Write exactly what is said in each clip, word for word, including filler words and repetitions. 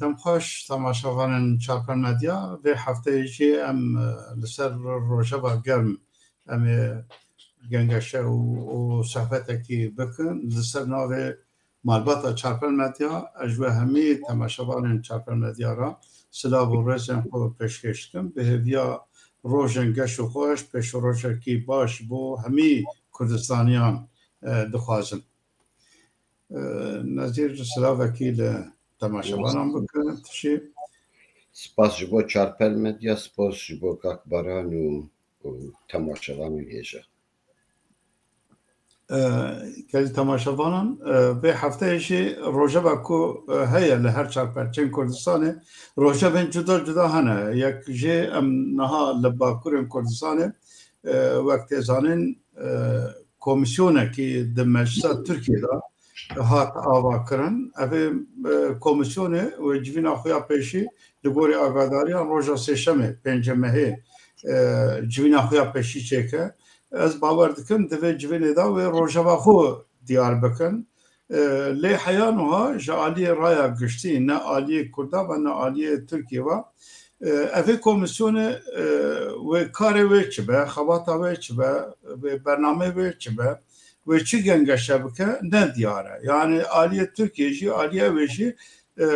Dem xweş, temaşevanên Çarpel Medya. Vê hefteyê jî em, e, li ser rojeva germ em ê gengeşe û, û sohbetekî bikin. Li ser navê malbata Çarpel Medya, ez ji we hemî temaşevanên Çarpel Medya re silav û rêzên xwe pêşkêş dikim. Bi hêviya rojên geş û xweş, pêşerojekî baş bo hemî Kurdistaniyan, e, dixwazim. E, Nezîr, silavekî li temaşevanan bike, tu jî. Spas ji bo Çarpel Medya, spas ji bo kak Baran û, û temaşevanên hêja. E, Gelî temaşevanan, e, vê hefteyê jî rojeva ku, e, heye li her çar perçên Kurdistanê, rojevên cuda cuda hene. Yek jê em niha li Bakurên Kurdistanê, e, wek tê zanîn, e, komîsyonekî di Meclisa Tirkiyê de hat avakirin. Ev ê, e, komîsyonê wê civîna xwe ya pêşî li gorî agadariyan roja Sêşemê, pêncê mehê, e, civîna xwe ya pêşî çêke. Ez bawer dikim, di vê civînê de wê rojeva xwe diyar bikin. E, lê heya nuha ji aliyê raya giştî, ne aliyê Kurda ve ne aliyê Tirkiyê ve, e, evê komîsyonê, e, wê karê wê çi be, xebata wê çi be, wê bernameyê wê çi be, wê çi gengeşe bike, ne diyar e. Yani aliyê Tirkiyê jî, aliyê wê jî, e,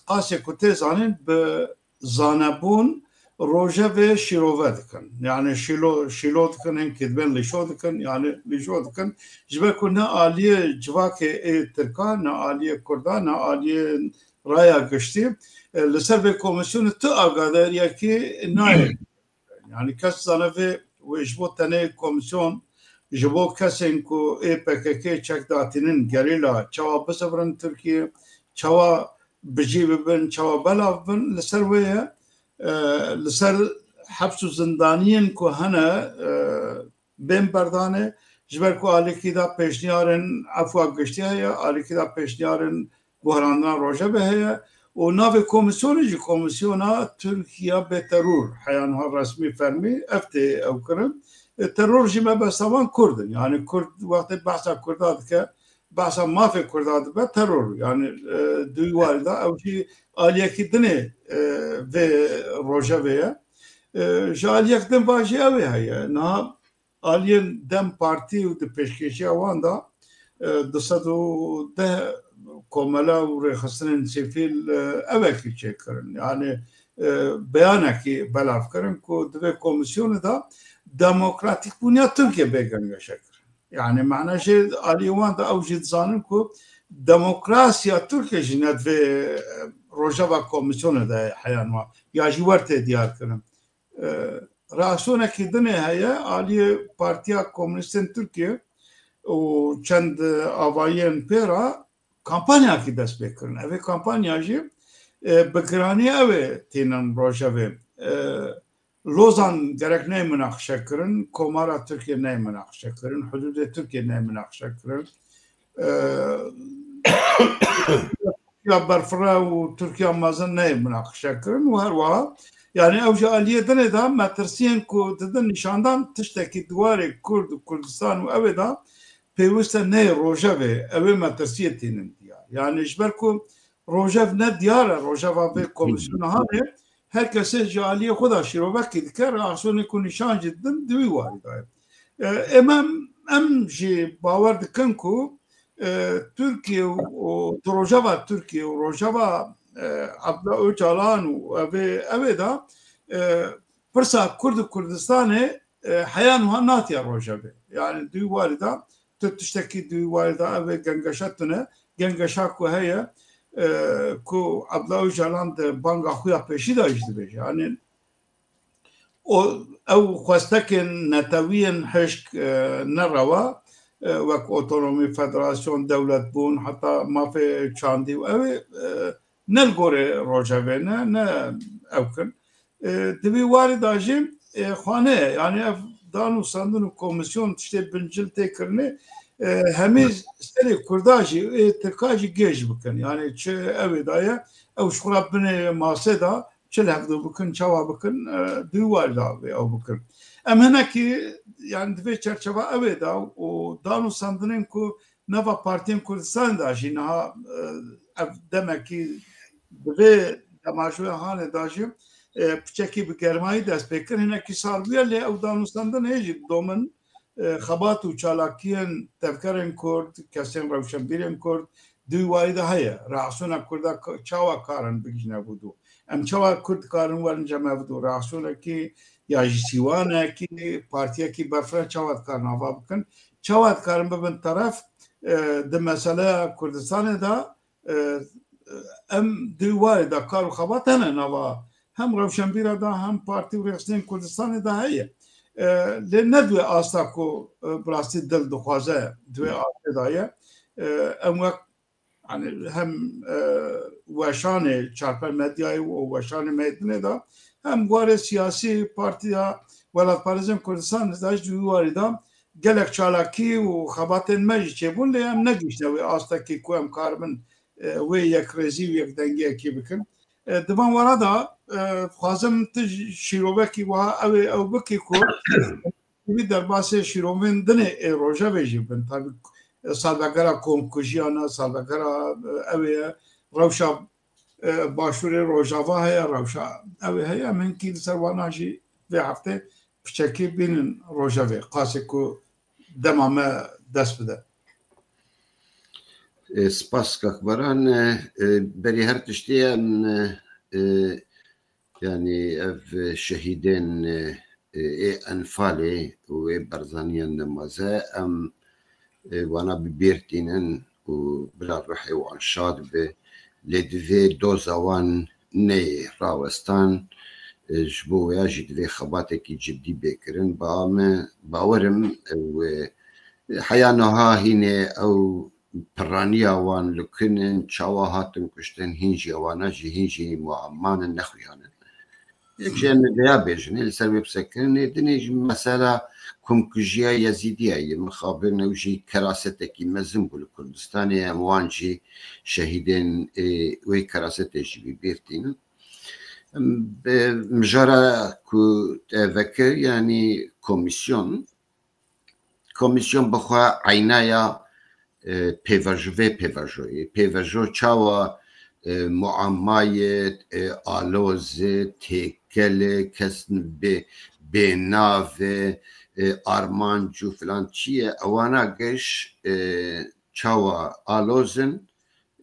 qasê ku tê zanîn bi zanebûn rojevê şîrove dikin. Yani şîlo, şîlo dikin, hinkî dibên lîşo dikin, yani lîşo dikin. Ji ber ku ne aliyê civakê ê Tirka, ne aliyê Kurda, ne aliyê raya giştî, e, li ser vê komîsyonê tu agadariyekî nayê. Yani kes zane vê wê ji bo tenê komîsyon, ji bo kesên ku ê P K K çek datînin, gerîla, çawa bizivirin Tirkiyê, çawa bijî bibin, çawa belav bin, li ser wê ye. E, li ser heps û zindaniyên ku hene, e, bên berdanê, ji ber ku alîkî de pêşniyarên efwa giştî heye, alîkî de pêşniyarên guherandina rojevê heye û navê komîsyonê jî Komîsyona Tirkiya bê Teror, heya niha resmî fermî ev tê ew kirin. E, teror jî mebesta wan Kurd in. Yani Kurd wextê behsa Kurda dike, behsa mafê Kurda dibe teror. Yani, e, di wî warî de ew jî aliyekî dinê, e, vê rojevê ye. E, ji aliyek din va jî ew ê heye. Niha aliyên DEM Partî û di pêşkêşiya wan de, e, du sed û deh komele û rêxistinên sivîl, e, evekî çêkirin. Yani, e, beyanekî belav kirin ku divê komîsyonê de demokratîkbûniya Tirkiye bê gengeşekirin. Yani mana jê aliyê wan de ew jî dizanin ku demokrasiya Tirkiye jî ne divê, e, rojeva komîsyonê de heya niha ya jî wer tê diyar kirin. E, reaksiyonekî dinê heye aliyê Partiya Komûnîstên Tirkiye û çend avayiyên pê re kampanyakî dest pê kirin. Ev ê kampanya jî, e, bi giranî ew ê tînin rojevê. E, Lozan gerek neyê minaqişe kirin, Komara Tirkiye neyê minaqişe kirin, hudûdê Tirkiye neyê minaqişe kirin. E, Tirkiya berfireh û Tirkiya mezin neyê minaqişe kirin û her wiha, yani ew ji aliyê dinê de metirsiyên ku didin nîşandan tiştekî di warê Kurd û Kurdistan û ew ê de pêwist e neyê rojevê, ew ê metirsiyê tînin diyar. Yani ji ber ku rojev ne diyar e, rojeva vê komîsyona hanê, her kesê ji aliyê xwe de şîrovekî dike, reaksiyonê ku nîşan jî didin di wî warî de ye. E, em, em, em jî bawer dikin ku, e, Tirkiye û, û di rojeva Tirkiye û rojeva, e, Abdullah Ocalan û evê, evê de, e, pirsa Kurd û Kurdistanê, e, heya niha natiye rojevê. Yani di wî warî de tu tiştekî di wî warî de ev ê gengeşa tune, gengeşa ku heye, e, ku Abdullah Ocalan di banga xwe ya pêşî de jî dibêje. Yani o, ew xwestekên netewiyên hişk, e, ne rewa, e, wek otonomî, federasyon, dewletbûn, heta mafê çandî û ew ê, e, ne li gorê rojevê ne, ne ew kin. E, di vî warî de jî, e, xwane ye. Yani ev dan û sandin û komîsyon tiştê bincil tê kirinê, e, hemî serê Kurda jî, ê Tirka jî gêj bikin. Yani çi ew ê daye, ew ji xwe re binê masê de, çi li hevdû bikin, çawa bikin, e, di wî warî de ew bikin. Em hinekî, yani di vê çerçeva ew ê de û dan û sandinên ku nava partiyên Kurdistanê de jî niha, e, ev demekî Di vê demajoya hanê de jî, e, piçekî bi germayî dest pê kir. Hinekî sar bûye, lê ew danûstandinê jî didomin, e, xebat û çalakiyên tevgerên Kurd, kesên rewşenbîrên Kurd, di wî warî de heye. Reaksiyona Kurda ka-, çawa karin bigihîne vî dû? Em çawa Kurd dikarin werin cem vî dû? Reaksiyonekî ya jî sîwanekî, partiyekî berfireh çawa dikarin ava bikin? Çawa dikarin bibin teref, e, di meseleya Kurdistanê de, e, em di wî warê de kar û xebat hene nava hem rewşenbîra de hem partî û rêxistinên Kurdistanê de heye. E, lê ne di wê asta ku, e, bi rastî dil dixwaze, di wê astê de ye. E, em wek, yani hem, e, weşanê çarpel medyayê û weşanê meydinê de hem warê siyasî partiya welatparêzên Kurdistanê de jî di wî warî de gelek çalakî û xebatên me jî çêbûn, lê em negihiştine wê astekî ku em karibin, e, wê yekrêzî û yekdengiyekî bikin. E, di van wara de, e, dixwazim tu jî şîrovekî wiha ew ê ew bikî ku wî derbasê şîrovên dinê ê rojevê jî bin. Tabî, e, salvegera komkujiyan e, salvegera, e, ew ê rewşa, e, Başûrê Rojava heye, rewşa ew ê heye. Em hinkî li ser wana jî vê heftê piçekî bînin rojevê, qasê ku dema me dest bide. E, spas kak Baran. E, e, berî her tiştî em, e, e, yanî ev şehîdên, e, e, ê Enfalê û ê Barzaniyên nemaze em, e, wana bi bîr tînin û bila ruhê wan şad be. Lê divê doza wan neyê rawestan, e, ji bo wêya jî divê xebatekî cidî bê kirin. Ba me, bawerim ew, e, heya niha hînê ew piraniya wan li ku ne, çawa hatin kuştin, hîn jî ewana jî, hîn jî muamman in, nexuyan in. Yek jî em ê vêya bêjin, ê li ser wê bisekirin, ê dinê jî mesela komkujiya Yezîdiya ye. Mixabin ew jî kerasetekî mezin bû li Kurdistanê, em wan jî şehîdên, ê, wê kerasetê jî bi bîr tînin. Em, bi, mijara ku te vekir, yanî komîsyon, komîsyon bi xwe eynaya, e, pêvajo, vê pêvajoyê. Pêvajo çawa, e, muammayê, e, aloz e, têkel e, kes bê, bênav e, e, armanc û filan çi ye, ewana giş, e, çawa aloz in,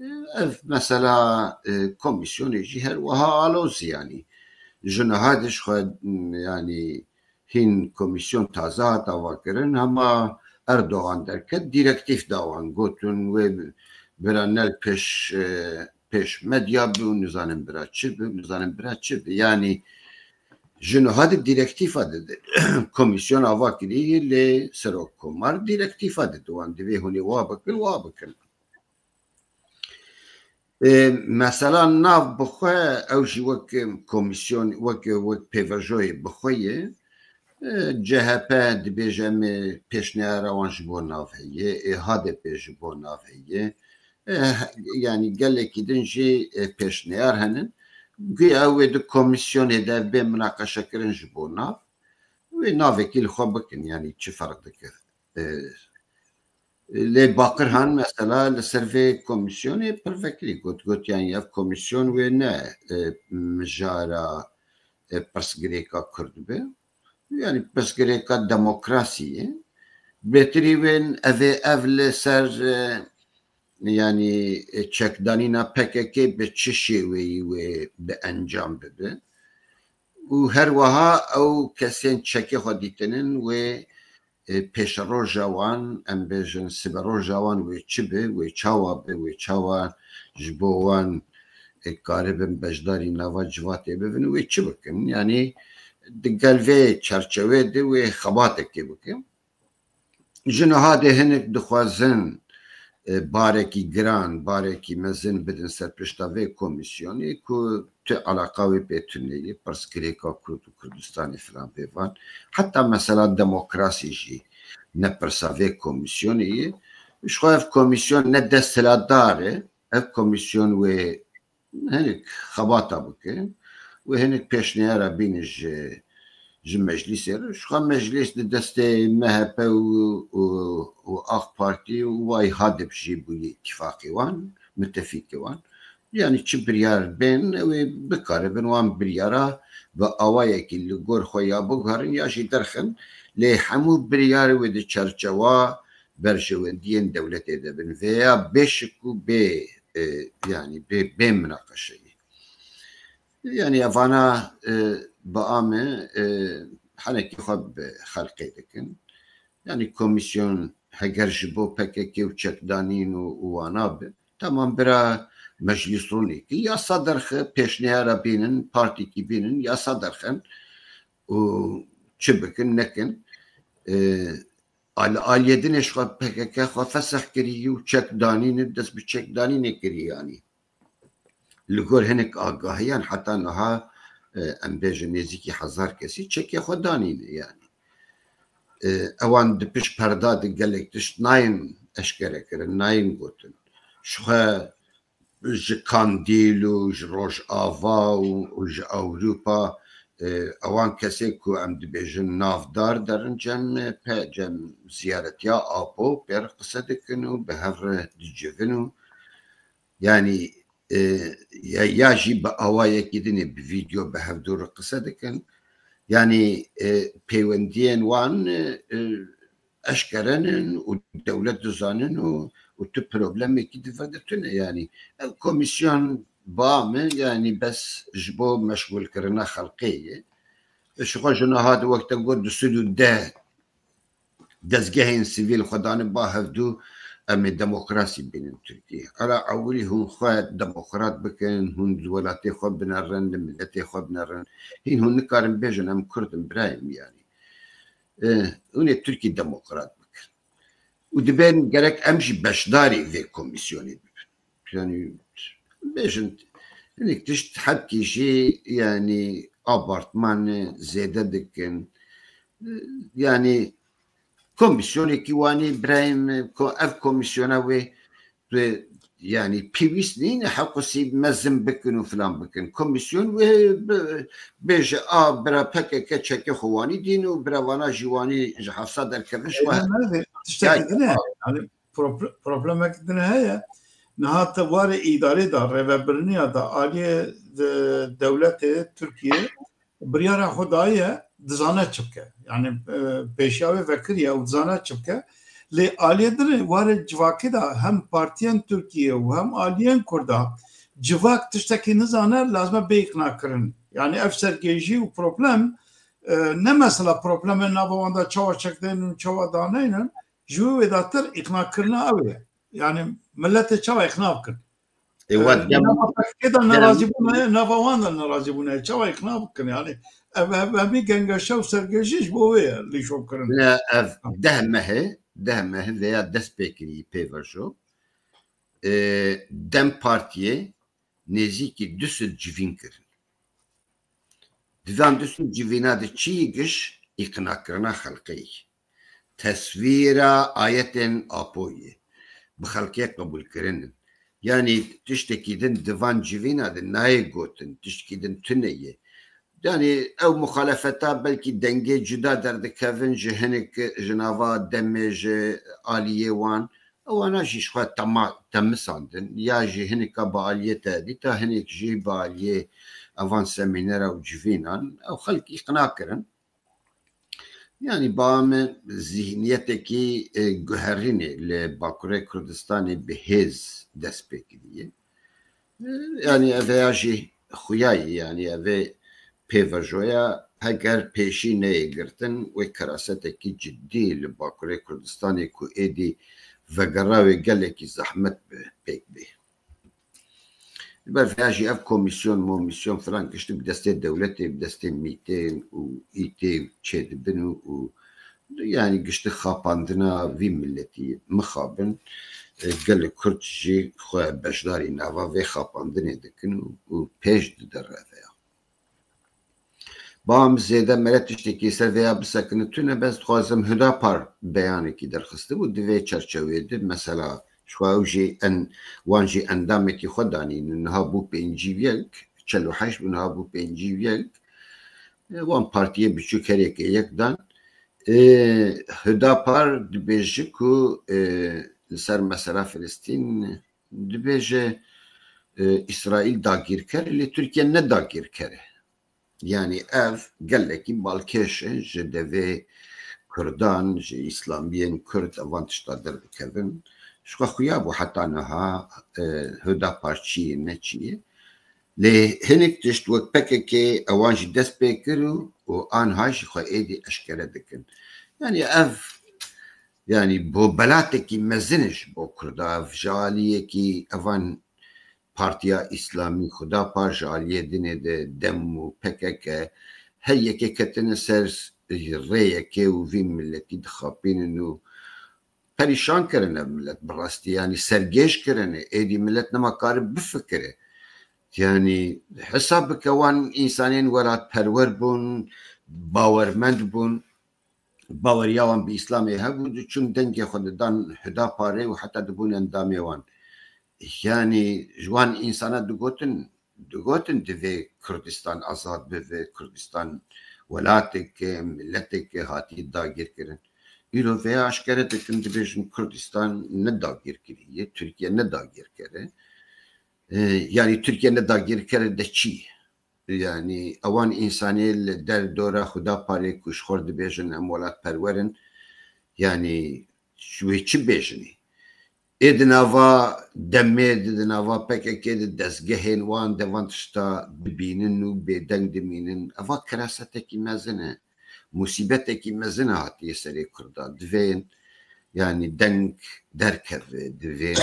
e, ev mesela, e, komîsyonê jî her wiha aloz e, yanî. Ji niha de ji xwe, yanî, hîn komîsyon taze hat avakirin, hema Erdogan derket, dîrektîf da wan, gotin wê bira nel pêş, e, pêş medya bi û nizanin bira çi bi, nizanin bira çi bi. Yanî ji niha de dîrektîfa dide. Komîsyon ava kirî lê Serokkomar dîrektîfa dide wan, divê hûn ê wa bikin, wa bikin. E, mesela nav bi xwe, ew jî wek komîsyon, wek, wek pêvajoyê bi xwe ye. E, C H P dibêje em ê pêşniyara wan ji bo nav heye, e, H D P ji bo nav heye. E, yanî gelekî din jî, e, pêşniyar henin. Guya ew ê di komîsyonê de bê minaqeşekirin ji bo nav. Wê navekî li xwe bikin, yanî çi ferq dike? E, Lê Baqir Han mesela li ser vê komîsyonê pir vekirî got, got, yanî ev komîsyon wê ne, e, mijara, e, pirsgirêka Kurd be. Yanî pirsgirêka demokrasî ye. Bêtirî wên ev ê ev li ser, e, yanî, e, çekdanîna P K K bi çi şêweyî wê bi encam bibe. Û her wiha ew kesên çekê xwe dîtinin wê, e, pêşeroja wan, em bêjin siberoja wan wê çi be, wê çawa be, wê çawa ji bo wan, e, karibin beşdarî nava civatê bibin, wê çi bikin? Yanî di gel vê çerçevê de wê xebatekê bikin. Ji niha de hinek dixwazin, e, barekî giran, barekî mezin bidin ser pişta vê komîsyonê ku tu eleqa wê pê tune ye, pirsgirêka Kurd û Kurdistanê filan vê van. Heta mesela demokrasî jî ne pirsa vê komîsyonê ye. Ji xwe ev komîsyon ne desthilatdar e, ev komîsyon wê hinek xebata bike, wê hinek pêşniyara bîne ji, ji meclîsê re. Ji xwe meclîs di destê M H P û, û, û AK Partî û way H D P jî bûye îtîfaqê wan, mitefîkê wan. Yani çi biryar bên, ew ê bikaribin wan biryara bi awayekî li gor xwe ya biguherin ya jî derxin, lê hemû biryar wê di çerçewa berjewendiyên dewletê de bin. Vêya bê şik û bê, e, yani bê, bê minaqeşeyê. Yani evana, e, bi ame, e, henekî xwe bi xelqê dikin. Yani komîsyon heger ji bo P K K û çekdanîn û, û wana bi, tamam bira meclîs rûnê ki yasa derxe, pêşniyara bînin, partîkî bînin, yasa derxin û çi bikin, nekin. E, al-, aliyê dinê ji xwe P K K xwe fesix kirî û çekdanîn, dest bi çekdanînê kirî yani. Li gor hinek agahiyan heta niha, e, em bêjin nêzîkî hezar kesî çekê xwe danîne yani. E, ewan di pişt perda de gelek tişt nayên eşkere kirin, nayên gotin. Ji xwe ji Kandîl û ji Rojava û, û ji Ewropa, e, ewan kesê ku em dibêjin navdar derin cem, e, pe-, cem ziyaretiya Apo pê re qise dikin û bi hev re dicivin û yani, e, ya, ya jî bi awayekî dinê bi vîdeo bi hevdû re qise dikin. Yani, e, peywendiyên wan, e, e, eşkere nin û dewlet dizanin û, û tu problemekî di vir de tune. Yani, ev komîsyon ba min, yani, bes ji bo meşgûlkirina xelkê ye. Ji xwe ji niha de wek te got du sed û deh dezgehên sivîl xwe dane ba hevdû, em ê demokrasî bînin Tirkiyê. Ala ewilî hûn xwe demokrat bikin, hûn li welatê xwe binerin, li miletê xwe binerin. Hîn hûn nikarin bêjin em Kurd in birayê min, yanî. E, hûn ê Tirkî demokrat bikin. Û dibên gerek em jî beşdarî vê komîsyonê bibin. Yani bêjin, hinek tişt hebkî jî yani abartman zêde dikin. Yani komîsyonekî wanî birayê min, ko-, ev komîsyona wê, wê yani pêwîst nîne heqûsî mezin bikin û filan bikin. Komîsyon wê bi-, bêje a bira P K K çekê xwe wanî dîn û bira wana jî wanî ji hevsa derkevin ji xwe. Tiştekî din e. Yani Proble-, problemek din heye. Niha te warê îdarê de, rêvebiriniya de, aliyê de, dewletê Tirkiye biryara xwe daye, dizane çi bike. Yani, e, pêşiya wê vekiriye û dizane çi bike. Lê aliyê din warê civakê de hem partiyên Tirkiye û hem aliyên Kurda civak tiştekî nizane, lazim e bê îqna kirin. Yani ev sergêjî û problem, e, ne mesela problemê nava wan de çawa çekdeynin û çawa daneynin, ji wê wêdatir îqnakirina ew ye. Yani milletê çawa îqna bikin? Ê, wat Ee, dem-, nava P K K de dem- nerazîbûn heye, nava wan de nerazîbûn heye. Çawa îqna bikin? Yani ev, ev, hemî gengeşe û sergêjî ji bo wê ye lîşokirin. Ne, ev deh mehê, deh mehê veya dest pê kirî pêvajo. Ee, dem Partiyê nêzîkî du sed civîn kirin. Di van du sed civîna de çi yî giş îqnakirina xelkê yî. Teswîra ayetên Apoyê bi xelkê qebûlkirin in. Yanî tiştekî din di van civîna de nayê gotin, tiştekî din tune ye. Yanî ew muxalefeta belkî dengê cuda derdikevin ji hinek ji nava demê ji aliyê wan, ewana jî ji xwe tema-, temisandin, ya jî hinek a bi aliyê te dîta, hinek jî bi aliyê evan semînera û civînan, ew xelk îqna kirin. Yanî ba min zîhniyetekî, e, guherînê li Bakurê Kurdistanê bi hêz dest pê kiriye. E, yanî ev ya jî xuya ye, yanî ev ê pêvajoya heger pêşî neyê girtin, wê kerasetekî cidî li Bakurê Kurdistanê ku êdî vegera wê gelekî zehmet bi pêk bê. Li ber vêya jî ev komîsyon, momîsyon filan giştî bi destê dewletê, bi destê mîtê û îtê çêdibin û, û yanî giştî xapandina vî miletî mixabin, e, gelê Kurd jî xwe beşdarî nava vê xapandinê dikin û, û pêş dide revêya. Ba min zêde mere tiştekî ser vêya bisekine tune, bes dixwazim Hudapar beyanekî derxistibû di vê çerçeveyê de, mesela ji xwe ew jî en-, wan jî endamekî xwe danînin, niha bû pêncî û yek, çel û heşt bû, niha bû pêncî û yek. E, wan partiyê biçûk herêkê yek dan. E, Hudapar dibêje ku, e, li ser mesela Filistîn dibêje, e, Îsraîl dagîrker e, lê Tirkiye ne dagîrker e. Yanî ev gelekî balkêş e ji devê Kurdan, ji Îslamiyên Kurd evan tişta derdikevin. Ji xwe xuya bû heta niha, e, Hüdapar çi ye, ne çi ye. Lê hinek tişt wek P K K ewan jî dest pê kir û, û anha jî xwe êdî eşkere dikin. Yanî ev, yanî bo belatekî mezin e ji bo Kurda. Ev ji aliyekî evan Partiya Îslamî, Hüdapar ji aliyê dinê de, dem û P K K, her yekê ketine ser rê yekê û vî miletî dixapînin û perîşan kirin ev milet bi rastî, yanî sergêj kirine, êdî milet nema kare bifikire. Yanî hesab bike wan însanên welatperwer bûn, bawermend bûn, baweriya wan bi Îslamê hebû, diçûn dengê xwe didan Hüdaparê û heta dibûn endamê wan. Yanî ji wan însana digotin, digotin divê Kurdistan azad bibe, Kurdistan welatek e, miletek e, hatiye dagîrkirin. Îro vêya eşkere dikin, dibêjin Kurdistan ne dagîrkirî ye, Tirkiye ne dagîrker e. E, yanî Tirkiye ne dagîrker e de çi? Yanî ewan însanê li der dora Hüdaparê ku ji xwe dibêjin em welatperwer in, yanî wê çi bêjinê? Ê di nava demê de, di nava P K K de dezgehên wan de van tişta dibînin û bêdeng dimînin. Eva kerasetekî mezin e. Musîbetekî mezin e hatiye serê Kurda. Divê yanî deng derkeve, divê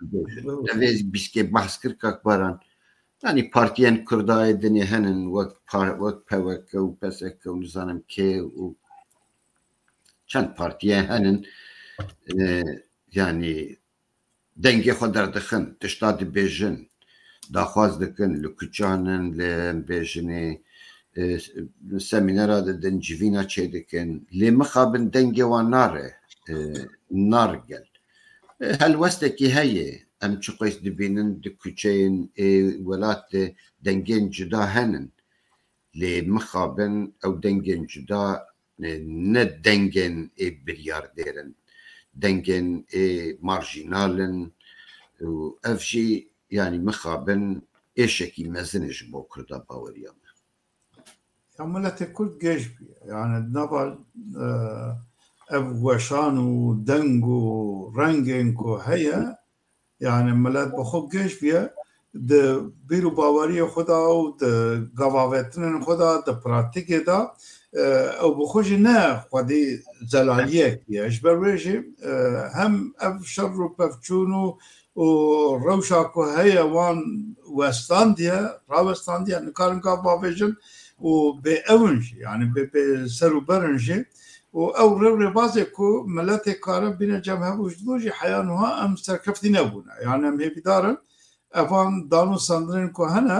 divê bîskê behs kir kak Baran. Yanî partiyên Kurda yê dinê henin wek par-, wek P W K û P S K û nizanim kê û çend partiye henin, e, yanî dengê xwe derdixin, tişta dibêjin, daxwaz dikin, li kuçan in, li em bêjinê, e, semînera didin, civîna çêdikin. Lê mixabin dengê wan nare, e, nar gel. E, helwestekî heye. Em çiqas dibînin di kuçeyên ê welat de dengên cuda henin. Lê mixabin ew dengên cuda, e, ne dengên ê biryardêr in. Dengên ê marjînal in û ev jî, yanî mixabin êşekî mezin e ji bo Kurda baweriya me. Ya miletê Kurd gêj bûye. Yani nava, e, ev weşan û deng û rengên ku heye, yani milet bi xwe gêj bûye, di bîr û baweriyê xwe de û di gavavetinên xwe de, di pratîkê de, e, ew bi xwe jî ne xwedî zelaliyekî ye. Ji ber wê jî, e, hem ev şer û pevçûn û û rewşa ku heye wan westandiye, rawestandiye, nikarin gav bavêjin û bê ew in jî, yani bê, bê ser û ber in jî. Û ew rêw rêbazê ku miletê kare bîne cem hev û ji dû jî heya nuha em serkeftî nebûne. Yani em hêvîdar in evan dan û sandinên ku hene,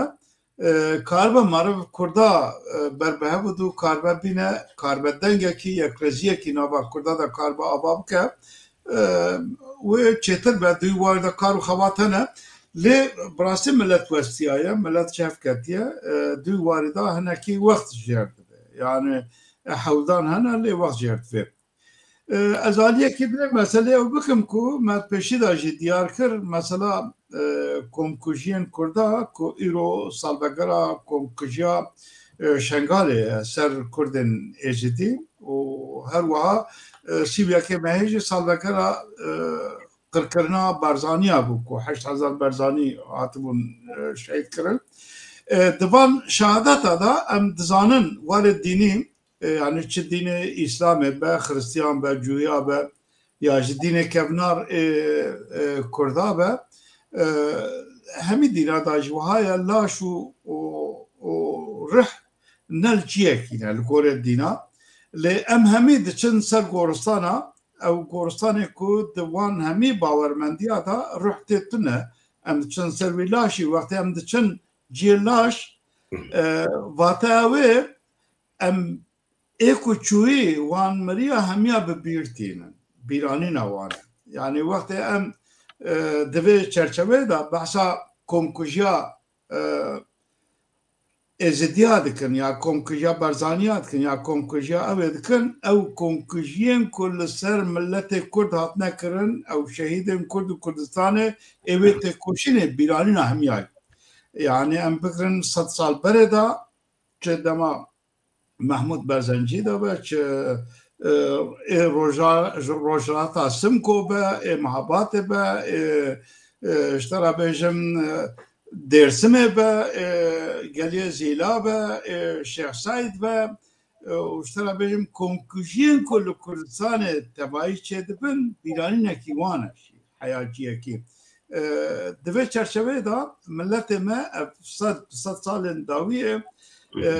e, karibe meriv Kurda, e, ber bi hev û dû karibe bîne, karibe dengekî, yekrêziyekî nava Kurda de karibe ava bike. E, wê çêtir be, dû warî de kar û xebat hene. Lê bi rastî milet westiyaye, milet çev ketiye. E, dû warî de hinekî wext jêr dibe. Yani, e, hewldan hene, lê wext jêr dibe. E, ez aliyekî divê meselê ew bikim ku me pêşî de jî diyar kir, mesela, e, komkujiyên Kurda ku îro salvegera komkujiya, e, Şengalê ye ser Kurdên Êzidî û her wiha, e, sî û yekê mehê jî salvegera, e, qirkirina Barzaniya bû ku heşt hezar Barzanî hatibûn, e, şehîd kirin. E, di van şehadeta de em dizanin warê dînî, e, yani çi dînê Îslamê be, Xiristiyan be, Cuya be, ya ji dînê kevnar ê, e, Kurda be, e, hemî dîna da jî wiha ye, laş û, û, û rih ne li ciyekî ne li gorê dîna. Lê em hemî diçin ser goristana, ew goristanê ku di wan hemî bawermendiya de ruh tê tune, em diçin ser wî laşî, wextê em diçin ciyê laş, e, vate ew ê, em ê ku çûyî wan miriya hemiya bi bîr tînin, bîranîna wan e. Yani wextê em, e, di vê çerçeveyê de behsa komkujiya, e, Êzidiya dikin ya komkujiya Barzaniya dikin ya komkujiya ew ê dikin, ew komkujiyên ku li ser miletê Kurd hatine kirin, ew şehîdên Kurd û Kurdistanê ê wê têkoşînê bîranîna hemiya ye. Yani em bigirin sed sal berê de, çi dema Mehmûd Berzencî de be, çi, e, ê Roja-, Rojhilata Simko be, ê Mehabatê be, ê, e, ji te re bêjim, e, Dêrsimê be, e, Geliyê Zîla be, e, Şêx Seîd be, e, û ji te re bêjim komkujiyên ku li Kurdistanê tevayî çêdibin, bîranînekî wan e jî, heyaciyekî. E, di vê çerçeveyê de miletê me ev sed, sed salên dawiyê, e,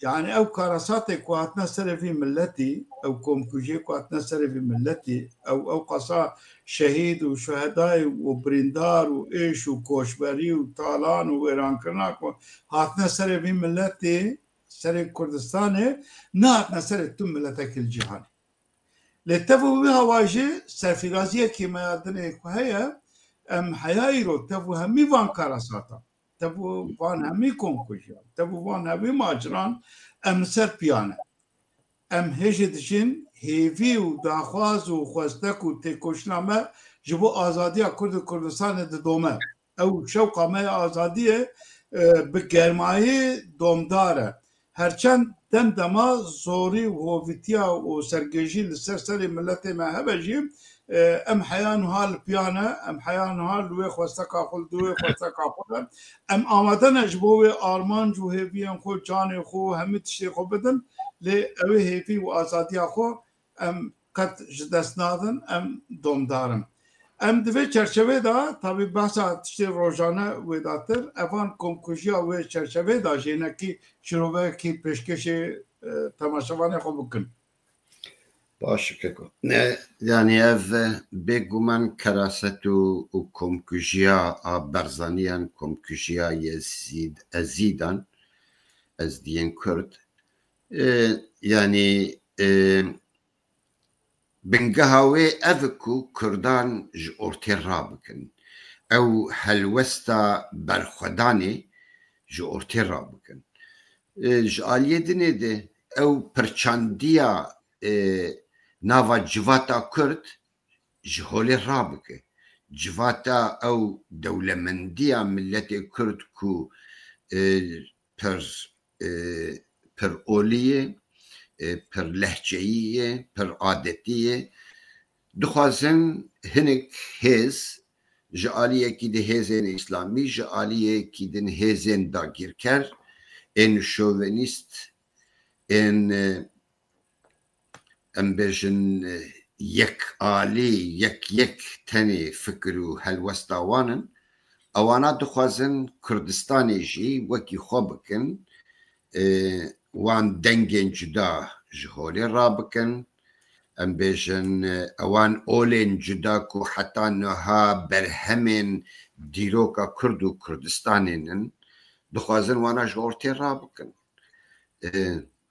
Yani ew karasatê ku hatine serê vî miletî, ew komkujiyê ku hatine serê vî miletî, ew, ew qasa şehîd û şuhedayê û birîndar û êş û koçberî û talan û wêrankirina ku hatine serê vî miletî, serê Kurdistanê, nehatine serê tu miletekî li cîhanê. Lê tev û wî hawa jî serfîraziyekî me ya dinê ku heye, em heya îro tev û hemî van karasatan, tev û van hemî komkujiyan, tev û van hemî maciran em li ser piya ne. Em hê jî dijîn hêvî û daxwaz û xwestek û têkoşîna me ji bo azadiya Kurd û Kurdistanê didome. Ew şewqa me ya azadiyê, e, bi germayî domdar e. Herçend dem dema zorî û hovîtiya û sergêjî li ser serê miletê me hebe jî, e, em heya niha li piya ne, em heya niha li wê xwesteka xwe, li dû wê xwesteka xwe ne. Em amade ne ji bo wê armanc û hêviyên xwe, canê xwe û hemî tiştê xwe bidin, lê ew ê hêvî û azadiya xwe em qet ji dest nadin, em domdar in. Em di vê çerçevê de, tabî behsa tiştê rojane wê datir, evan komkujiya wê çerçevê de jênekî şirovekî pêşkêşê, e, temaşevanê xwe bikin. Baş e keko. Ne, yani ev, e, bêguman keraset û, û komkujiya a Barzaniyan, komkujiya Yezîd, Ezîdan, Ezdiyên Kurd. E, yani, e, bingeha wê ev e ku Kurdan ji ortê rabikin. Ew helwesta berxwedanê ji ortê rabikin. E, ji aliyê dinê de ew pirçandiya, e, nava civata Kurd ji holê rabike. Civata ew dewlemendiya miletê Kurd ku, e, pir, e, pir olî ye, e, pir lehçeyî ye, pir adetî ye. Dixwazin hinek hêz, ji aliyekî di hêzên îslamî, ji aliyekî din hêzên dagîrker, ên şovenîst, ên, e, em bêjin, e, yekalî, yek yek tenê fikir û helwesta wan in. Ewana dixwazin Kurdistanê jî wekî xwe bikin, e, wan dengên cuda ji holê rabikin. Em bêjin, e, ewan olên cuda ku heta niha berhemên dîroka Kurd û Kurdistanê nin, dixwazin wana ji ortê rabikin. E,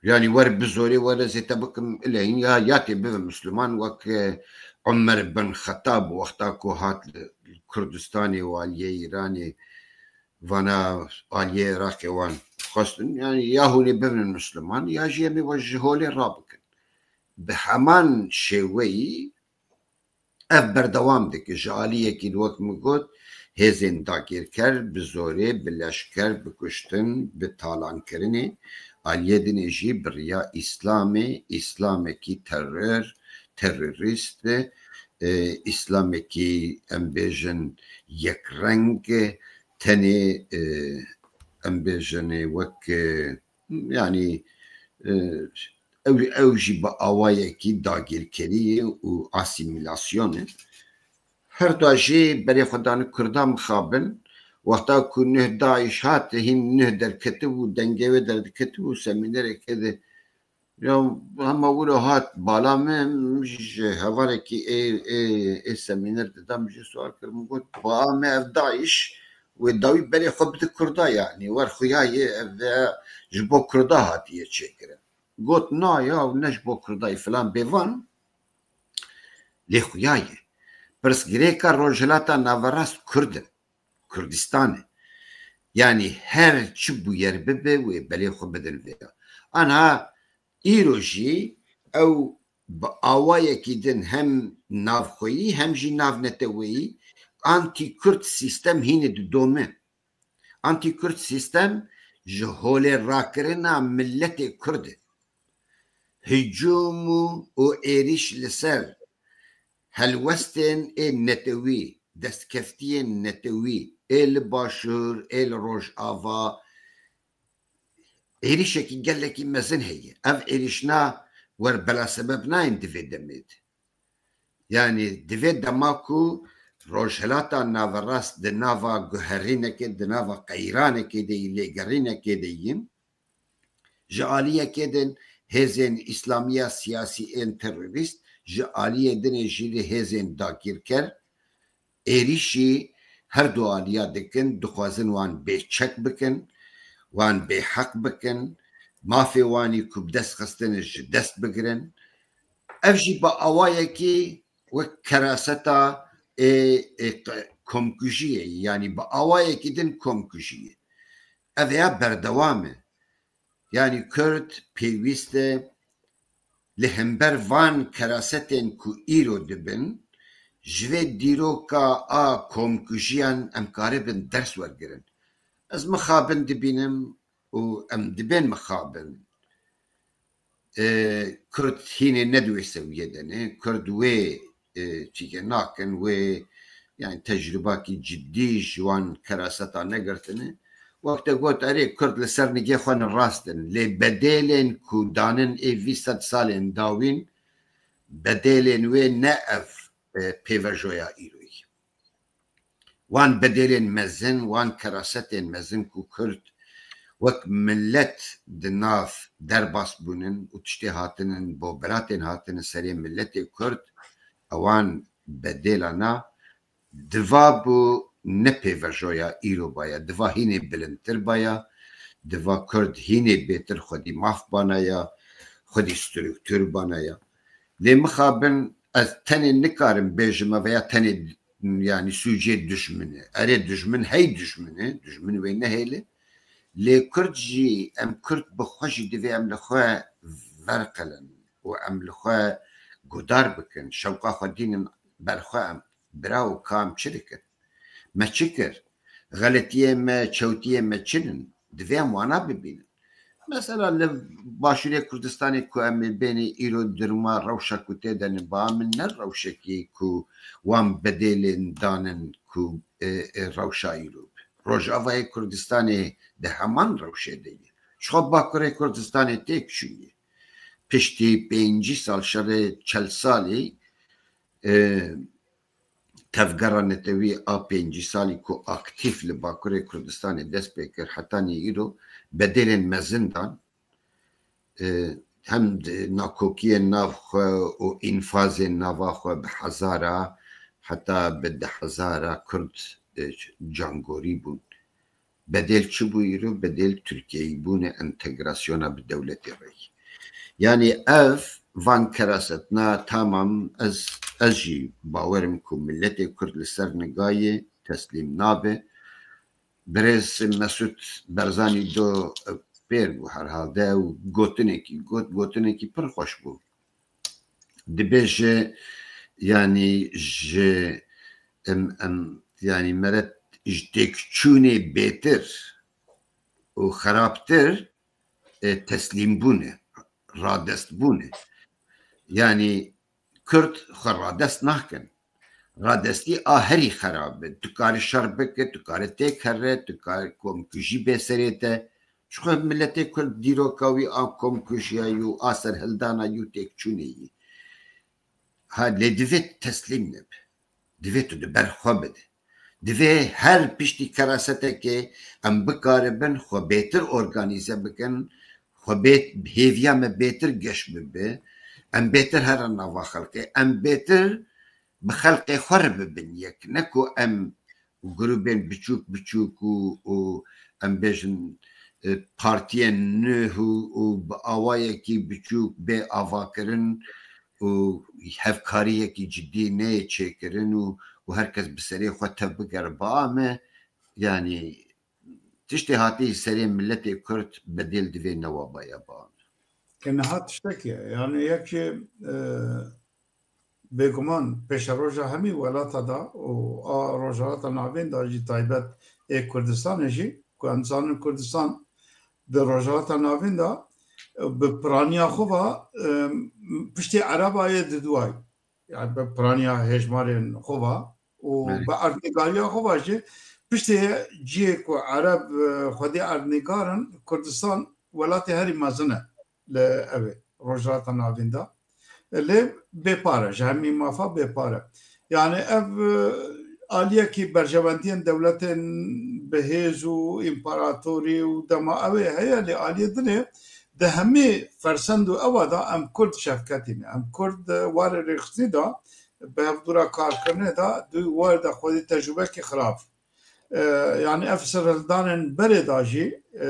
Yani wer bi zorê, wer ez ê te bikim ilehîn ya, ya tê bibe Misliman, wek, e, Umer bin Xetab wexta ku hat li Kurdistanê û aliyê Îranê vana aliyê Iraqê wan xwestin, yani ya hûn ê bibin Misliman ya jî em ê we ji holê rabikin. Bi heman şêweyî ev berdewam dike. Ji aliyekî di wek min got, hêzên dagirker bi zorê, bi leşker, bi kuştin, bi talankirinê, aliyê dinê jî bi riya Îslamê, Îslamekî teror, terorîst, e, Îslamekî em bêjin yekreng, tenê, e, em bêjin wek, e, yanî, e, ew, ew jî bi awayekî dagirkeriyê û asîmîlasyon e. Her da jî berê xwe dane Kurda mixabin. Wexta ku nuh DAIŞ hat, hîn nuh derketibû, dengê wê derdiketibû, semînereke de ya hema wilo hat bala min, min jî ji hevalekî ê, ê, ê semîner dida, min jî sual kir, min got, ba me ev DAIŞ wê dawî berê xwe bide Kurda, yanî wer xuya ye ev, e, ji bo Kurda hatiye çêkirin. Got, na ya, ew ne ji bo Kurda ye filan bêvan. Lê xuya ye. Pirsgirêka Rojhilata Naverast Kurd in. Kurdistan e. Yanî her çi bûyer bibe wê belê xwe bidin vê ya. Anha îro jî ew bi awayekî din hem navxweyî hem jî navneteweyî antî-Kurd sîstem hînê didome. Anti-Kurd sîstem ji holê rakirina miletê Kurd e. Hicûm û, û êrîş li ser helwestên ê netewî, destkeftiyên netewî, ê li Başûr, ê li Rojava, êrîşekî gelekî mezin heye. Ev êrîşna wer belasebeb nayên di vê demê de. Yanî di vê dema ku Rojhilata Naverast di nava guherînekê, di nava qeyranekê de yî, lêgerînekê de yî, ji aliyekê din hêzên îslamiya siyasî ên terorîst, ji aliyê dinê jî li hêzên dagîrker êrîşî her du aliya dikin, dixwazin wan bêçek bikin, wan bêheq bikin, mafê wan î ku bi dest xistine ji dest bigirin. Ev jî bi awayekî wek keraseta ê, ê, komkujiyê, yanî bi awayekî din komkujiyê. Ev ya berdewam e. Yanî Kurd pêwîst e li hember van kerasetên ku îro dibin, ji vê dîroka a komkujiyan em karibin ders wergirin. Ez mixabin dibînim û em dibên mixabin. E, Kurd hînê ne di wê sewiyê de ne. Kurd wê, e, çîkê nakin, wê, yani tecrubakî cidî ji wan keraseta negirtine. Wek te got, erê, Kurd li ser nigê xwe ne rast in. Lê bedêlên ku danin ê vî sed salên dawîn, bedêlên wê ne ev, e, pêvejoya îroyî. Wan bedêlên mezin, wan kerasetên mezin ku Kurd wek milet di nav derbas bûnin û tiştê hatinin bo belatên hatinin serê miletê Kurd, ewan bedêla na diva bû ne pêvejoya îro baya, diva hînê bilindtir baya, diva Kurd hînê bêtir xwedî maf banaya, xwedî struktur banaya. Lê mixabin ez tenê nikarim bêjim ev ya tenê, yani sûcê dijmin e. Erê, dijmin hey dijmin e, dijmin wê nehêle. Lê Kurd jî, em Kurd bi xwe jî divê em li xwe verqilin û em li xwe guhdar bikin. Şewqa xwe dînin ber xwe, em bira û ka em çi dikin? Me çi kir? Xeletiyê me, çewtiyê me çi nin? Divê em wana bibînin. Mesela li Başûrê Kurdistanê ku em ê bênê îro dirma rewşa ku tê de ne, ba min ne rewşekî ku wan bedêlên danin ku, e, e, rewşa îro be. Rojavayê Kurdistanê di heman rewşê de ye. Ji xwe Bakurê Kurdistanê têk çûye. Piştî pêncî sal, şerê çel salî, e, tevgera netewî a pêncî salî ku aktîf li Bakurê Kurdistanê dest pê kir, hetanî îro bedêlên mezin dan, e, hem di nakokiyên nav xwe û înfazên nava xwe bi hezara heta bi deh hezara Kurd, e, cangorî bûn. Bedêl çi bû îro? Bedêl Tirkiyeyî bûne, entegrasyona bi dewletê re. Yani ev van kerasetna tamam, ez, ez jî bawerim ku miletê Kurd li ser nigayê teslîm nabe. Birêz Mesûd Barzanî do pêr bû herhalde û gotinekî got, gotinekî pir xweş bû. Dibêje, yani ji em, em, yani meret ji têkçûnê bêtir û xerabtir, e, teslîmbûn e, radestbûn e. Yani Kurd xwe radest nakin. Radestî a herî xerab e. Tu karî şer bike, tu karî têk here, tu karî komkujî bê serê te. Ji xwe miletê Kurd dîroka wî a komkujiya yû, a serhildana yû têkçûnê yî. Ha, lê divê teslîm nebe. Divê tu di ber xwe bide. Divê her piştî kerasetekê em bikaribin xwe bêtir organîze bikin, xwe bêt-, hêviya me bêtir geş bibe, em bêtir herin nava xelkê, em bêtir bi xelkê xwe re bibin yek. Ne ku em û grûbên biçûk biçûk û, û em bêjin, e, partiyên nû û, û bi awayekî biçûk bê avakirin û hevkariyekî cidî neyê çêkirin û, û her kes bi serê xwe tev bigere. Ba me, yanî tiştê hatî serê miletê Kurd bedêl divê newa baya ba me. Ke niha tiştekî ye. Yani yek jî, e, bêguman pêşeroja hemî welata da û a Rojhilata Navîn da jî taybet ê Kurdistanê jî ku em zanin Kurdistan di Rojhilata Navîn de, e, bi piraniya xwe ve, e, piştî Ereba yê diduway. Yani bi piraniya hejmarên xwe ve û bi erdnîgariya xwe ve jî piştê cihê ku Ereb, e, xwedî erdnîgar in, Kurdistan welatê herî mezin e li ev ê Rojhilata Navîn de. Lê bêpar e, ji hemî mafa bêpar e. Yani ev, e, aliyekî berjewendiyên dewletên bi hêz û împaratorî û dema ew ê heye, lê aliyê din ê di hemî fersend û ewa de em Kurd şevketî ne. Em Kurd, e, warê rêxistinî de bi hevdû re karkirinê de di war de xwedî tecrûbekî xirab. E, yani ev serhildanên berê de jî, e,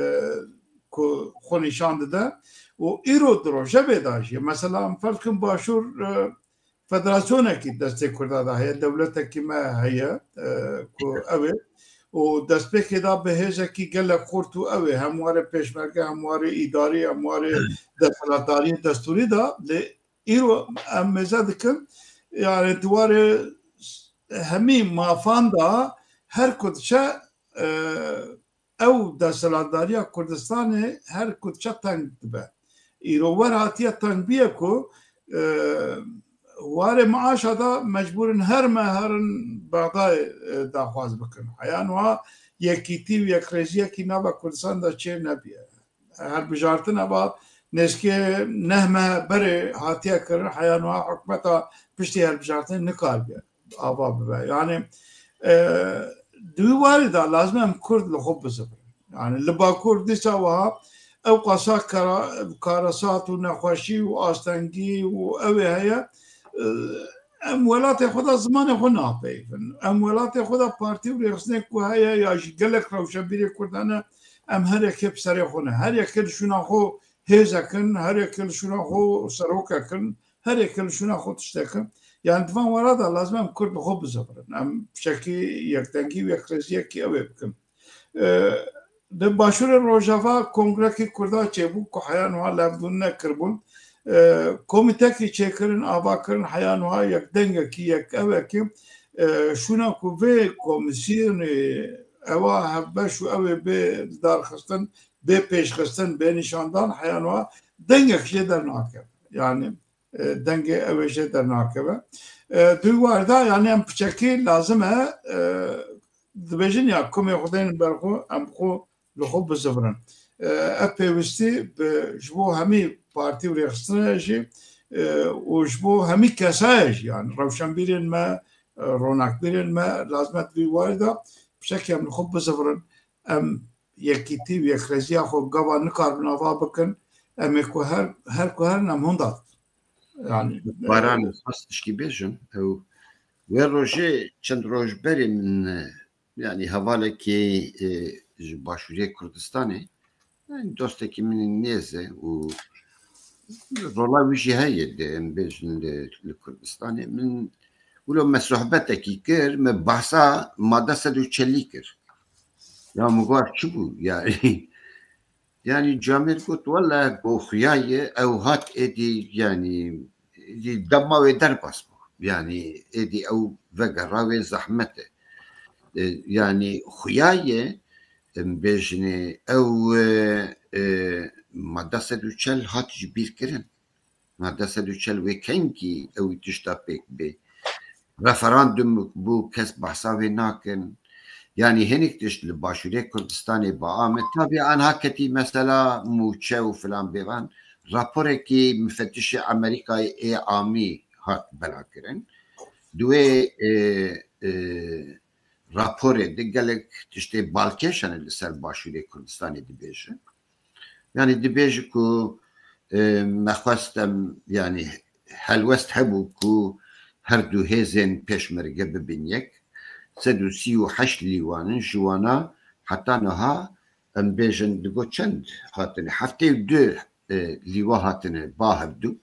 ku xwe nîşan dide û îro di rojevê de jî, mesela em ferz bikin Başûr, e, federasyonekî destê Kurda de heye, dewletekî me heye, e, ku ew ê û destpêkê de bi hêzekî gelek xurt û ew ê hem warê pêşmerge, hem warê îdarî, hem warê desthilatdariyê destûrî de, lê îro em mêze dikin, yani di warê hemî mafan de her ku diçe, e, ew desthilatdariya Kurdistanê her ku diçe teng dibe. Îro wer hatiye teng bûye ku, e, warê meaşa de mecbûr in her meh herin Bexdayê, e, daxwaz bikin. Heya niha yekîtî û yekrêziyekî nava Kurdistan de çênebûye. Hilbijartin eva nêzkê neh meh berê hatiye kirin, heya niha hikûmeta piştî hilbijartinê nikaribe ava bibe. Yani, e, di wî warî de lazim e em Kurd li xwe bizivirin. Yani li Bakur dîsa wiha ew qasa kara-, karesat û nexweşî û astengî û ew ê heye, e, em welatê xwe de zimanê xwe napeyivin. Em welatê xwe de partî û rêxistinê ku heye ya jî gelek rewşenbîrê Kurd hene, em her yekê bi serê xwe ne. Her yekê li şûna xwe hêzek in, her yekê li şûna xwe serokek in, her yekê li şûna xwe tiştek in. Yani di van wera de lazim em Kurd bi xwe bizivirin. Em pişekî yekdengî û yekrêziyekî ew ê bikin. E, di Başûrê Rojava kongrekî Kurda çêbû ku heya niha levdûn nekiribûn. E, komîtekî çêkirin, ava kirin, heya niha yek dengekî, yek ewekî, e, şûna ku vê komîsyonê ewa hevbeş û ew ê bê lidarxistin, bê pêşxistin, bê nîşandan, heya niha dengek jê dernakeve. Yani, e, dengê ew ê jê dernakeve. E, di wî warî de, yani em piçekî lazim e, e, dibêjin ya kumê xwe deynin ber xwe, em xwe li xwe bizivirin. E, ev pêwîstî bi, ji bo hemî partî û rêxistinê jî, e, û ji bo hemî kesayê jî, yani rewşenbîrên me, e, ronakbîrên me, lazim e di vî warî de piçekî em li xwe bizivirin. Em yekîtî û yekrêziya xwe gava nikaribin ava bikin. Em ê ku her, her ku herin em hunda. Yani, e, Baran, xwest tişkî bêjim. Ew, wê rojê çend roj berê min, e, yani hevalekî, e, ji Başûrê Kurdistanê, yani dostekî min nêz e û rola wî jî heye de em bêjin li, li Kurdistanê. Min wilo me sohbetekî kir, me bahsa mada sed û çelî kir. Ya min got, çi bû? Yani, yani Camêr got, wele bo xuya ye, ew hat êdî, yani, êdî dema wê derbas bû. Yani, êdî ew vegera wê zehmet e. E, yani, xuya ye, em bêjinê, ew, e, e, mada sed û çel hat ji bîr kirin. Mada sed û çel wê kengî ew tişta pêk bê. Referandum bû, kes behsa wê nakin. Yani hinek tişt li Başûrê Kurdistanê ba ame. Tabii anha ketî mesela mûçe û filan bêvan. Raporekî mifetişê Amerîkayê ê amî hat belakirin. Di wê, e, e, raporê de gelek tiştê balkêş hene li ser Başûrê Kurdistanê dibêje. Yani dibêje ku, e, me xwest em, yani helwest hebû ku her du hêzên pêşmerge bibin yek. Sed û sî û heşt lîwan in, ji wana heta niha em bêjin digo çend hatine? Heftê û du, e, lîwa hatine ba hevdu.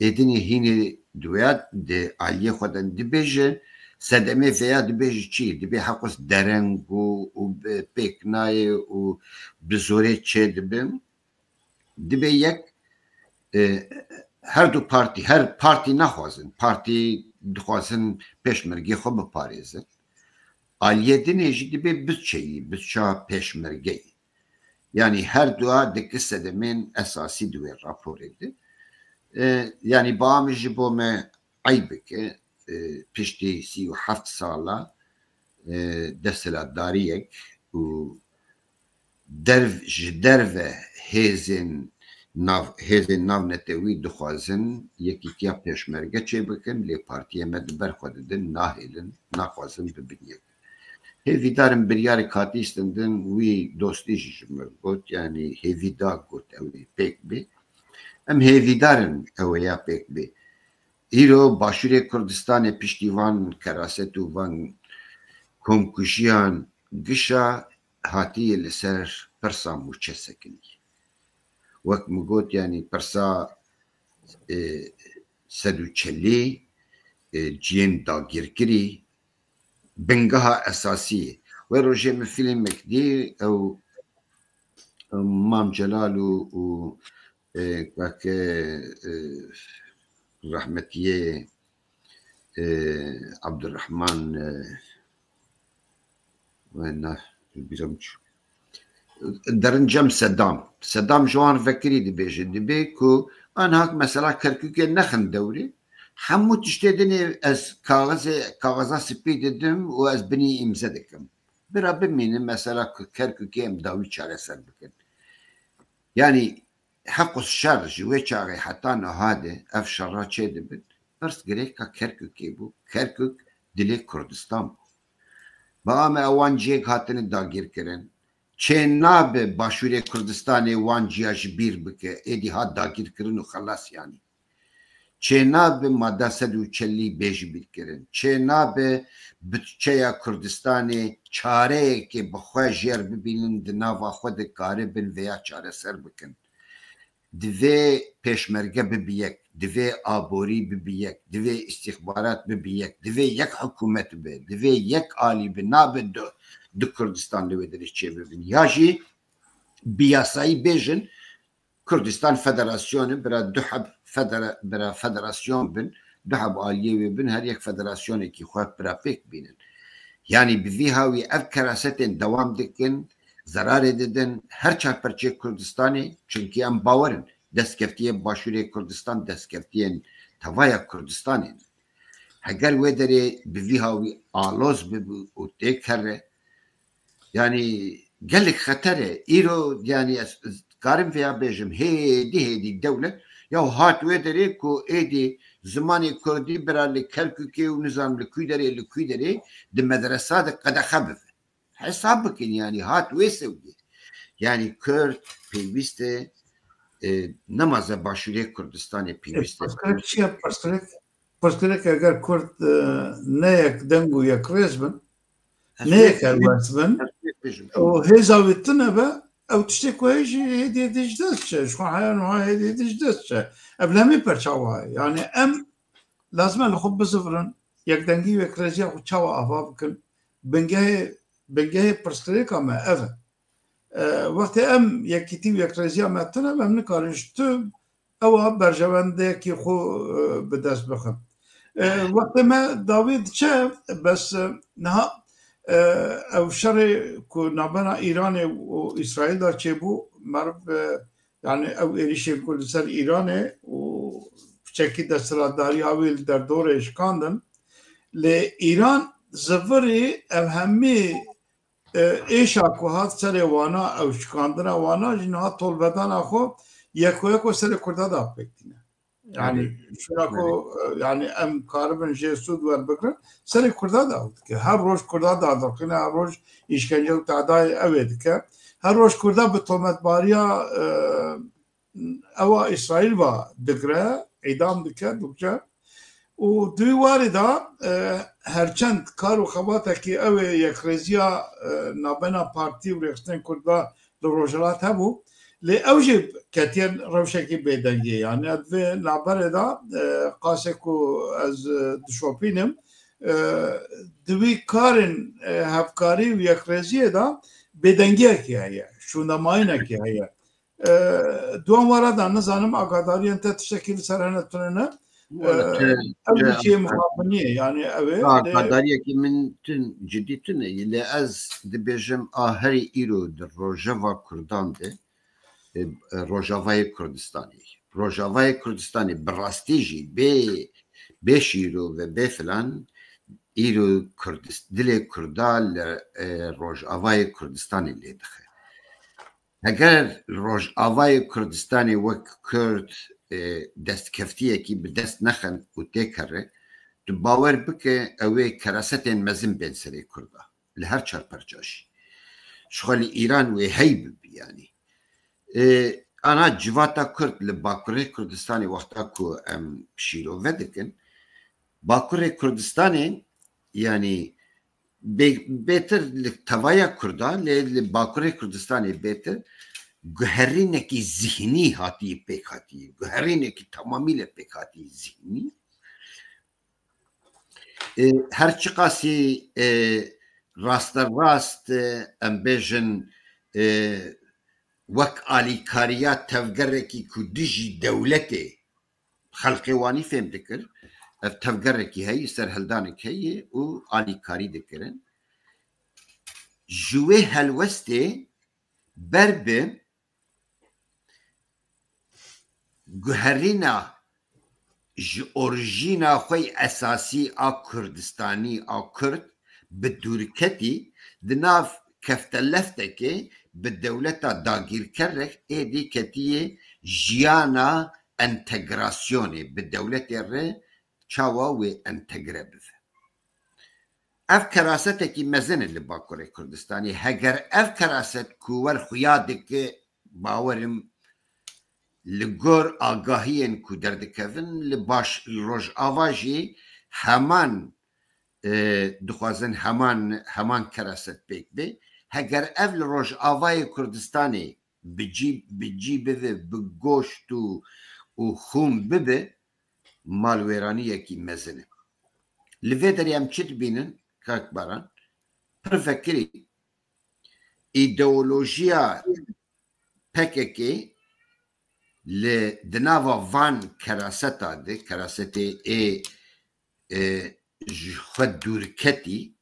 Êdinê hînê duya di aliyê xwe de dibêje, sedemê veya dibêje çi? Dibê heqûs dereng û, û bi pêk nayê û bi zorê çê dibin. Dibê yek, e, her du partî, her partî naxwazin. Partî dixwazin pêşmergê xwe biparêzin. Aliyê dinê jî dibê bütçeyî, bütça pêşmergeyî. Yanî her dua dike sedemên esasî di wê raporê de. E, yanî ba min ji bo me eyb bike, e, piştî sî û heft sala, e, desthilatdariyek û derv-, ji derve hêzên nav-, hêzên navnetewî dixwazin yekîtiya pêşmerge çêbikin, lê partiyê me di ber xwe didin, nahêlin, naxwazin bibin yek. Hêvîdar im biryarek hatî stendin, wî dostî jî ji min got, yanî hêvî da got ew ê pêk bê. Em hêvîdar in ew ê ya pêk bê. Îro Başûrê Kurdistanê piştî van keraset û van komkujiyan gişa hatiye li ser pirsa mûçe sekinî. Wek min got, yanî pirsa, e, sed û çelî, e, ciyên dagirkirî, bingeha esasî ye. Wê rojê min fîlmek dî, ew, ew Mam Celal û, û, e, kake, e, rahmetiyê, e, Abdurrahman, e, wena, bîra min çû. Derin cem Sedam. Sedam ji wan vekirî dibêje, dibê ku anha mesela Kerkûkê nexin dewrê. Hemû tiştê dinê ez kaxizê, kaxiza spî didim û ez binî îmze dikim. Bira bimînin mesela ku Kerkûkê em dawî çareser bikin. Yanî heq û şer ji wê çaxê heta niha de ev şerra çêdibin. Pirs girêka Kerkûkê bû. Kerkûk dilê Kurdistan bû. Ba me ewan cihêk hatine dagîrkirin. Çê nabe Başûrê Kurdistanê wan ciya ji bîr bike. Êdî hat dagîrkirin û xelas yanî. Çê nabe madda sed û çelî bê ji bîr kirin. Çê nabe bütçeya Kurdistanê çareyekê bi xwe jêr bibînin, di nava xwe de karibin vêya çareser bikin. Divê pêşmerge bibe yek, divê aborî bibe yek, divê îstîxbarat bibe yek, divê yek hikûmet be, divê yek alî be, nabe du, du Kurdistan li wê derê çêbibin. Ya jî bi yasayî bêjin, Kurdistan federasyonu, bira du heb federa-, bira federasyon bin, du heb aliyê wê bin, her yek federasyonekî xwe bira pêk bînin. Yanî bi vî hawî ev kerasetên dewam dikin, zerarê didin her çar perçeyê Kurdistanê, çunkî em bawer in destkeftiyê Başûrê Kurdistan destkeftiyên tevaya Kurdistanê ne. Heger wê derê bi vî hawî aloz bibe û têkere, yanî gelek xeter e. Îro, yanî ez, ez karim vêya bêjim, hêdî hêdî dewlet ya hat wê derê ku êdî zimanê kurdî bira li Kerkûkê û nizam li kû derê, li kû derê di medresa de qedexe bibe. Hesab bikin, yanî hat wê sewiyê. Yanî Kurd pêwîst e, e, nemaze Başûrê Kurdistanê pêwîst e. Pirsgirêk çi ye? Pirsgirêk, pirsgirêk eger Kurd, e, ne yek deng û yek rêz bin, ne yek helwest bin, û hêza wî tune be, ew tiştê ku heye jî hêdî hêdî ji dest çe. Ji xwe heya niha hêdî hêdî ji dest çe. Ev li hemî perçawa ye. Yanî em lazim e li xwe bizivirin, yekdengî û yekrêziya xwe çawa ava bikin. Bingehê, bingehê pirsgirêka me ev e. E, wextê em yekîtî û yekrêziya me tune be, em nikarin ji tu ewa berjewendiyekî xwe, e, bi dest bixin. E, wextê me dawî diçe, bes, e, niha, e, ew şerê ku navbera Îranê û Îsraîl de çêbû, meriv, e, yanî ew êrîşên ku li ser Îranê û piçekî desthilatdariya wê li derdorê şikandin, lê Îran zivirî ev hemî, e, êşa ku hat serê wana, ew şikandina wana jî niha tolvedana xwe yeko yeko serê Kurda da pêk tîne. Yanî, belê, şuna ku, belê, e, yanî em karibin jê sûd werbigrin, serê Kurda da ew dike. Her roj Kurda da dirxîne, her roj îşkence û tadayê ew ê dike. Her roj Kurda bi tometbariya, e, ewa Îsraîl va digre, îdam dike, dikuje. Û di wî warê de, e, herçend kar û xebatekî ew ê yekrêziya, e, navbena partî û rêxistinên Kurda li Rojhilat hebû, lê ew jî ketiye rewşekî bêdengiyê. Yanî di vê navberê de, e, qasê ku ez, e, dişopînim, e, di wî karên, e, hevkarî û yekrêziyê de bêdengiyekî heye, şûndemayînekî heye. E, di wan wara de nizanim agadariyên te tiştekî li ser hene tune ne. Wala, e, tu, ev tu, bir şey muhabbiniye, yani, evet, ha, de gadariyekî min tun, cidî tune ye. Lê ez dibêjim, a herî îro di rojeva Kurdan de, e, e, Rojavayê Kurdistanê. Rojavayê Kurdistanê bi rastî jî bê, bê şîro ve bê filan îro Kurdist-, dilê Kurda li, e, Rojavayê Kurdistanê lê dixe. Heger Rojavayê Kurdistanê wek Kurd, e, destkeftiyekî bi dest nexin û têkere, tu bawer bike ew ê kerasetên mezin bên serê Kurda. Li her çar perça jî. Ji xwe li Îran wê hey bibî, yanî. E, ana civata Kurd li Bakurê Kurdistanê wexta ku em şîrove dikin, Bakurê Kurdistanê, yanî bê-, bêtir li tevaya Kurda, lê li Bakurê Kurdistanê bêtir guherînekî zihnî hatî pêk hatî, guherînekî tamamîle pêk hatî zihnî. E, her çiqasî, e, rasterast, e, em bêjin, e, wek alîkariya tevgerekî ku dijî dewletê xelkê wanî fêm dikir, ev tevgerekî heye, serhildanek heye û alîkarî dikirin. Ji wê helwestê ber bi guherîna ji orîjîna xwe yê esasî a Kurdistanî, a Kurd, bi dûrketî di nav kefteleftekê bi dewleta dagîrkerek êdî ketiye jiyana entegrasyonê, bi dewletê re çawa wê entegre bibe. Ev kerasetekî mezin e li Bakurê Kurdistanê. Heger ev keraset ku wer xuya dike, bawerim li gor agahiyên ku derdikevin, li baş, li Rojava jî heman, e, dixwazin heman, heman keraset pêk bê. Heger ev li Rojavayê Kurdistanê bi cî, bi cî bibe, bi goşt û, û xûn bibe, malwêraniyekî mezin e. Li vê derê em çi dibînin, kak Baran? Pir vekirî, îdeolojiya P K K li di nava van keraseta de, kerasetê ê, e, ji xwe dûrketî,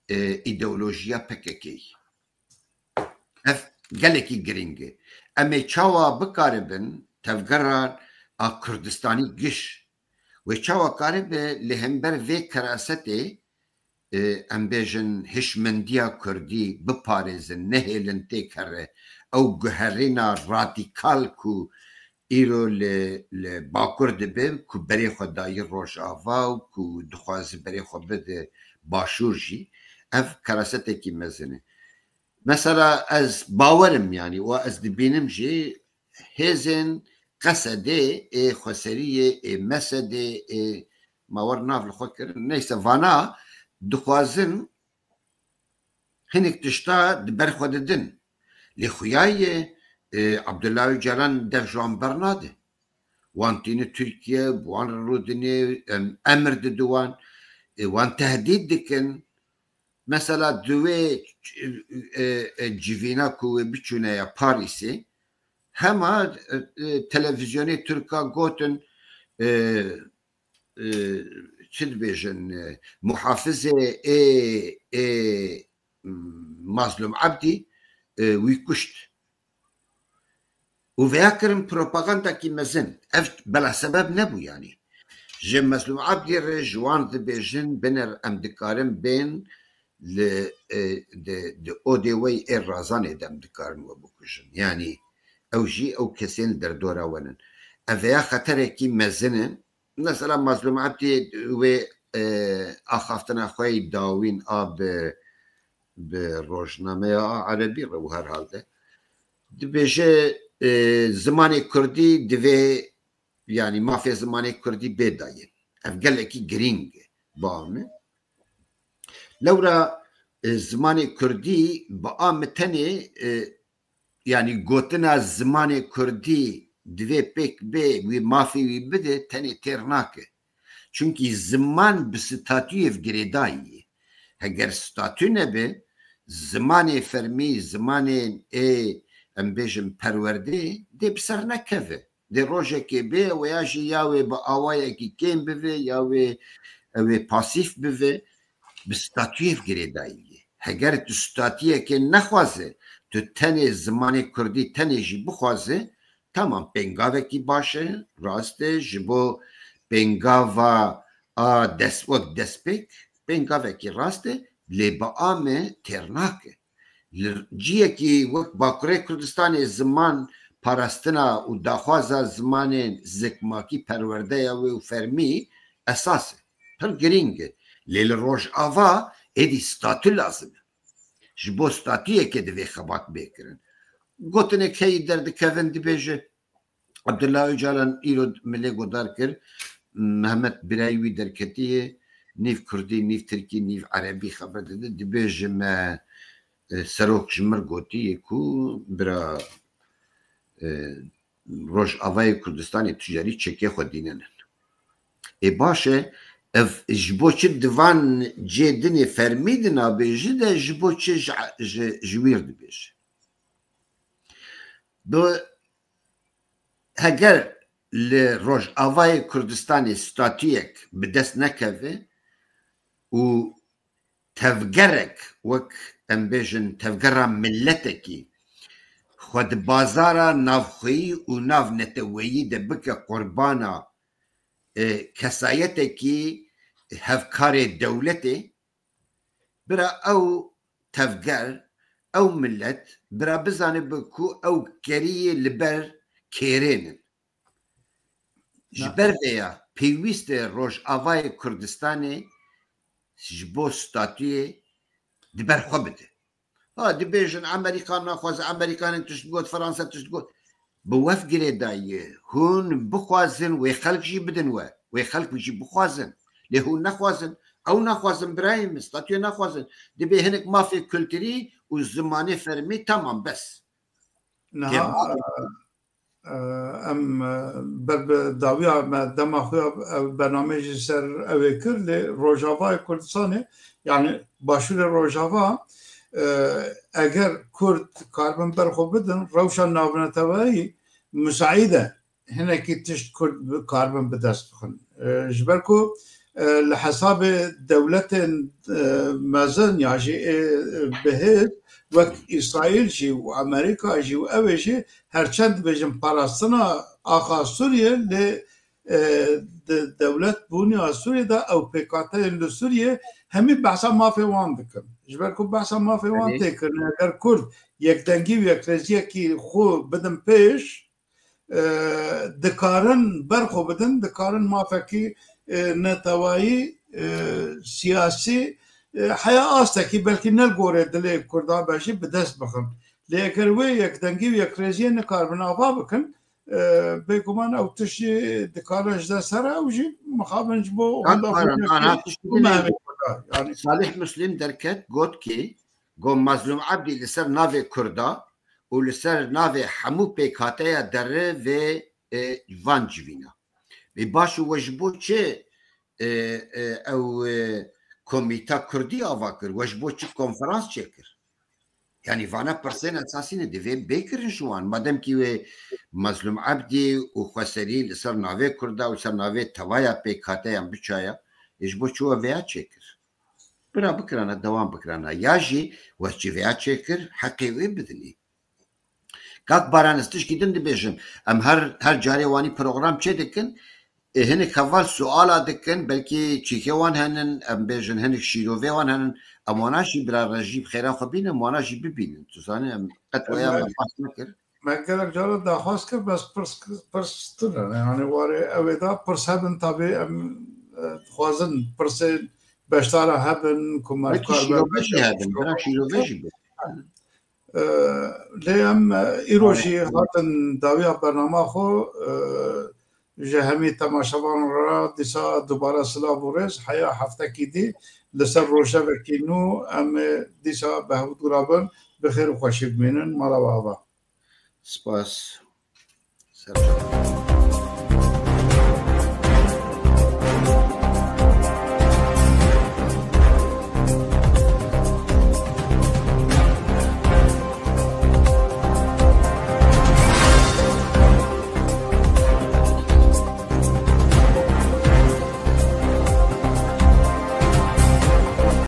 e, îdeolojiya P K K. Ev gelekî girîng e. Em ê çawa bikaribin tevgera a Kurdistanî giş? Wê çawa karibe li hember vê kerasetê, e, em bêjin hişmendiya Kurdî biparêzin, nehêlin têkere? Ew guherîna radîkal ku îro li, li Bakur dibe, ku berê xwe dayî Rojava û ku dixwaze berê xwe bide Başûr jî, ev kerasetekî mezin e. Mesela ez bawerim, yanî, û ez dibînim jî, hêzên Qesedê, ê Xweseriyê, ê Mesedê, ê, ma wer nav li xwe kirin. Neyse, vana dixwazin hinek tişta di ber xwe didin. Lê xuya ye, e, Abdullah Ocalan dev ji wan bernade. Wan tîne Tirkiye, bi wan re rûdinê, em, emir dide wan, e, wan tehdît dikin. Mesela di wê, e, e, civîna ku wê biçûne ya Parîsê, hema, e, e, televîzyonê Tirka gotin, e, e, çi dibêjin, e, muhafizê ê, ê, m, Mazlûm Ebdî, e, wî kuşt. Û vêya kirin propagandakî mezin. Ev bela sebeb nebû, yanî. Ji Mezlûm Ebdî re ji wan dibêjin, biner em dikarin bên li, e, di, di odê we yê ê Razanê de em dikarin we bikujin. Yanî ew jî ew kesên li derdora we nin. Ev vêya xeterekî mezin in. Mesela Mazlûm Ebdî wê, e, axaftina xwe yê dawîn a bi, bi rojnameya a erebî re û herhalde dibêje, e, zimanê kurdî divê, yanî mafê zimanê kurdî bê dayîn. Ev gelekî girîng e ba min. Lewra, e, zimanê kurdî bi a min tenê, e, yanî gotina zimanê kurdî divê pêk bê, wî mafê wî bide, tenê têr nake. Çunkî ziman bi statûyê girêdayî ye. Heger statû nebe, zimanê fermî, zimanên ê, em bêjin, perwerdê, dê bi ser nekeve. dê rojekê bê, we ya jî ya wê bi awayekî kêm bive, ya wê ew ê pasîf bive, bi statuyê girêdayî ye. Heger tu statuyekê nexwaze, tu tenê zimanê kurdî tenê jî bixwaze, tamam, pêngavekî baş e, rast e, ji bo pêngava a dest wek destpêk, pêngavekî rast e, lê bi a me têr nake. Li ciyekî wek Bakurê Kurdistanê ziman parastina û daxwaza zimanên zikmakî, perwerdeya wê û fermî esas e. Pir girîng e. Lê li Rojava êdî statû lazim e. Ji bo statûyekê divê xebat bê kirin. Gotinek heyî derdikevin, dibêje, Abdullah Ocalan îro min lê godar kir, Mehmet birayî wî derketiye, nîv kurdî, nîv tirkî, nîv erebî xeber dide, dibêje me, e, serok ji mir gotiye ku bira, e, Rojavayê Kurdistanê tu carî çekê xwe dîninin. Ê baş e, ev ji bo çi di van cê dinê fermî de nabêji de ji bo çi ji, ji, ji wîr dibêje? Bi, heger li Rojavayê Kurdistanê statuyek bi dest nekeve û tevgerek, wek em bêjin, tevgera miletekî xwe di bazara navxweyî û navneteweyî de bike qurbana, e, kesayetekî hevkarê dewletê, bira ew tevger, ew milet, bira bizanibe ku ew keriyê li ber kêrên in. Ji Na- ber vê ya pêwîst e Rojavayê Kurdistanê ji bo statuyê di ber xwe bide. Ha, dibêjin Amerîka naxwaze, Amerîkanên tişt got, Fransa tişt got. Bi wef girêdayî ye. Hûn bixwazin, wê xelk jî bidin we. Wê xelk jî bixwazin. Lê hûn nexwazin. Ew naxwazin birayê min, statuyê naxwazin. Dibê hinek mafê kulturî û zimanê fermî, tamam, bes. Niha, Tê- e, e, em, e, ber bi dawiya me dema xwe ya, e, bernameyê jî ser ew ê kir, lê Rojavayê Kurdistanê, yani Başûrê Rojava, e, eger Kurd karibin ber xwe bidin, rewşa navneteweyî musaîd e hinekî tişt Kurd bi-, karibin bi dest bixin. E, ji ber ku, e, li hesabê dewletên, e, mezin ya jî ê, e, bihêz wek Îsraîl jî û Amerîka jî û ew ê jî her çend dibêjin parastina axa Sûriyê, lê, e, di dewlet bûniya Sûriyê de ew pêkhateyên li Sûriyê hemî behsa mafê wan dikin. Ji ber ku behsa mafê wan Erê. tê kirin, eger Kurd yekdengî û yekrêziyekî xwe bidin pêş, e, dikarin ber xwe bidin, dikarin mafekî, e, netewayî, e, siyasî, e, heya astekî belkî ne li gorê dilê Kurda be jî bi dest bixin. Lê eger wê yekdengî û yekrêziyê nikaribin ava bikin, e, bêguman ew tişt jî dikare ji dest here, ew jî mixabin ji bo Kan hûnda Baran, xwe anha tiştî û din mehemê Kurda. Yani Salih Muslim derket, got ki, got Mazlûm Ebdî li ser navê Kurda û li ser navê hemû pêkhateya derê vê, e, van civîna. Ê baş û we ji bo çi, e, e, ew, e, komîta Kurdî ava kir? We ji bo çi konferans çêkir? Yani vana pirsên esasî ne, divê bê kirin ji wan. Madem kî wê Mazlûm Ebdî û xweserî li ser navê Kurda û ser navê tevaya pêkhateyan biçaya, ê ji bo çi we vêya çêkir? Bira bikirana, dewam bikirana. Ya jî we çi vêya çêkir, heqê wê bidinî. Kak Baran, ez tişkî din dibêjim. Em her, her carê wanî program çê dikin. Ê, hinek heval suala dikin, belkî çîkê wan henin, em bêjin hinek şîrovê wan henin. Em wana jî bira rejî bi xêra xwe bînin, em wana jî bibînin. Tu zanî, em qet weya me behs nekir. Me gelek cara daxwaz kir, bes pirs, pirs tune ne. Yani warê ew ê da pirs hebin, tabi em, e, dixwazin pirsên beşdara hebin, ku me Belkî kar şîrove jî hebin, bira şîrove jî bin. E, lê em, e, îro jî hatin dawiya bernama xwe, e, ji hemî temaşevan re dîsa dubare silav û rêz. Heya heftekî dî li ser rojevekî nû em ê dîsa bi hevdû re bin. Bi xêr û xweşî bimînin. Mala we ava. Spas. Sercan.